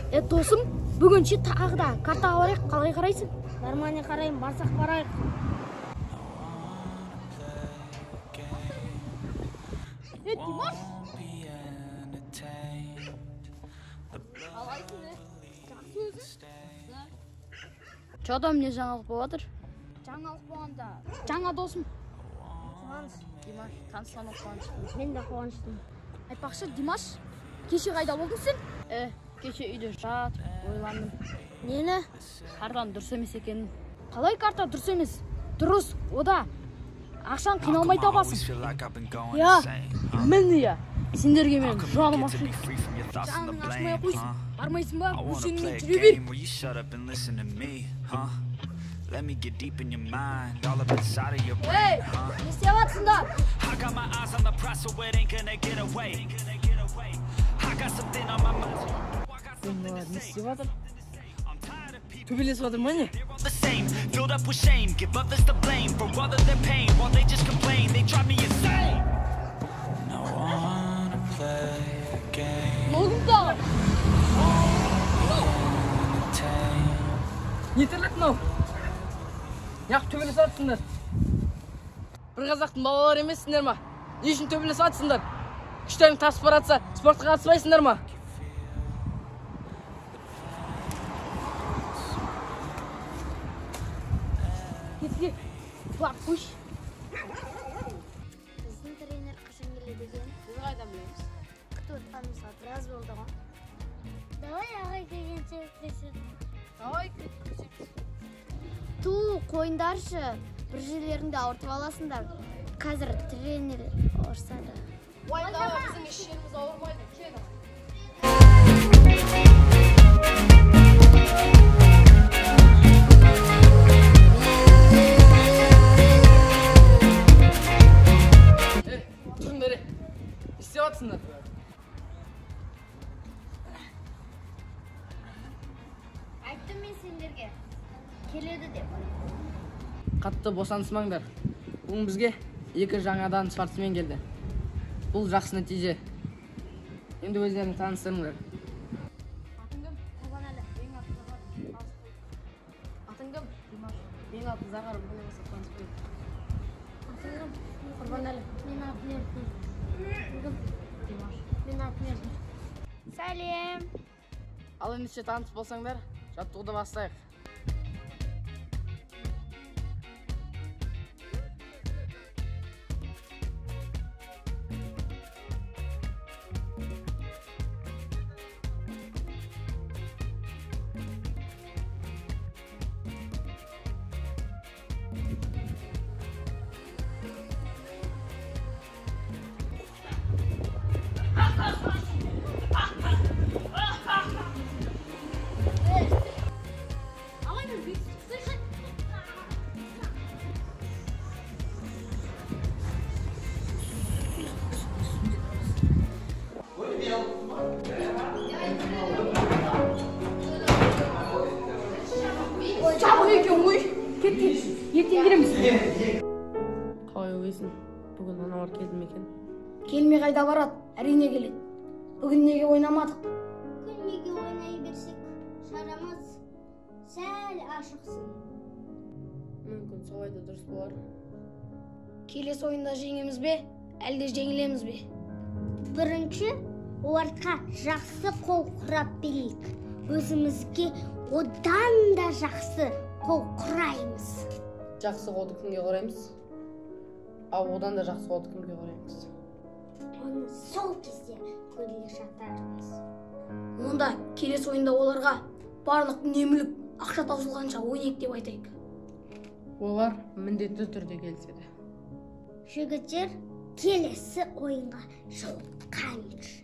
Досым, бүгінше тағы да картаға барайық, қалай қарайсың? Нормально қараймын, барсақ барайық. Димаш? Қалайсың, Жақсы өзі? Че там, не жаңалық болып жатыр? Жаңалық болғанда, жаңа досым. Қуаныш. Димаш, танысқаныма қуаныштымын. Мен де қуаныштымын. Айтпақшы, Димаш, кеше қайда болдың сен? Кеше үйде жатып ойландым. Нені? Картаның дұрыс емес екенін. Қалай карта дұрыс емес? Дұрыс, ода ақшаны қиналмай табасың. Я, міне я. Сендерге мен жаным ашиды. Жаның ашымай ақ қойсын. Бармайсың ба? Өшеніңмен жүре бер. Ей, не істеп жатсыңдар? Не істеп жатыр? Төбелесіп жатыр ма не? Мынау тағы? Не тірлік мынау? Неғып төбелесіп жатсыңдар? Бір қазақтың балалары емессіңдер ма? Не үшін төбелесіп жатсыңдар? Күштерің тасып баратса, спортқа қатыспайсыңдар ма? Кетке, барып қойшы. Біздің тренер қашан келеді екен? Біз қайдан білеміз? Күтіп отқанымызға біраз болды ғой. Давай ағай келгенше күресеміз. Давай күресеміз. Ту, қойыңдаршы, бір жерлеріңді ауыртып аласыңдар. Қазір тренер ұрсады. Уайымдама, біздің еш жеріміз ауырмайды. Кел. Тұрыңдар, не істеп жатсыңдар? Айттым мен сендерге, келеді деп. Қатты босанысмаңдар. Бүгін бізге екі жаңадан спортсмен келді. Бұл жақсы нәтиже. Енді өздерің таныстырыңдар. Атың кім? Құрбанәлі. Менің атым Зағар. Атың кім? Димаш. Менің атым Зағар. Бұны болса танысып қояйық. Атың кім? Құрбанәлі. Менің атым Еркін. Атың кім? Димаш. Менің атым Еркін. Сәлем. Ал ендеше таныс болсаңдар, жаттығуды бастайық. Жабық екен ғой. Кеттік. Ертең келеміз. Қалай ойлайсың, бүгін аналар келді ме екен? Келмей қайда барады? Әрине келеді. Бүгін неге ойнамадық? Бүгін неге ойнай берсек, шарамыз сәл ашықсын. Мүмкін солай да дұрыс болар. Келесі ойында жеңеміз бе, әлде жеңілеміз бе? Бірінші оларға жақсы қол құрап берейік. Өзімізге одан да жақсы қол құраймыз. Жақсы қолды кімге құраймыз? Ал одан да жақсы қолды кімге құраймыз? Оны сол кезде көре жатармыз. Онда келесі ойында оларға барлық дүние-мүлік ақша таусылғанша ойнайық деп айтайық. Олар міндетті түрде келіседі. Жігіттер, келесі ойынға жолыққанша.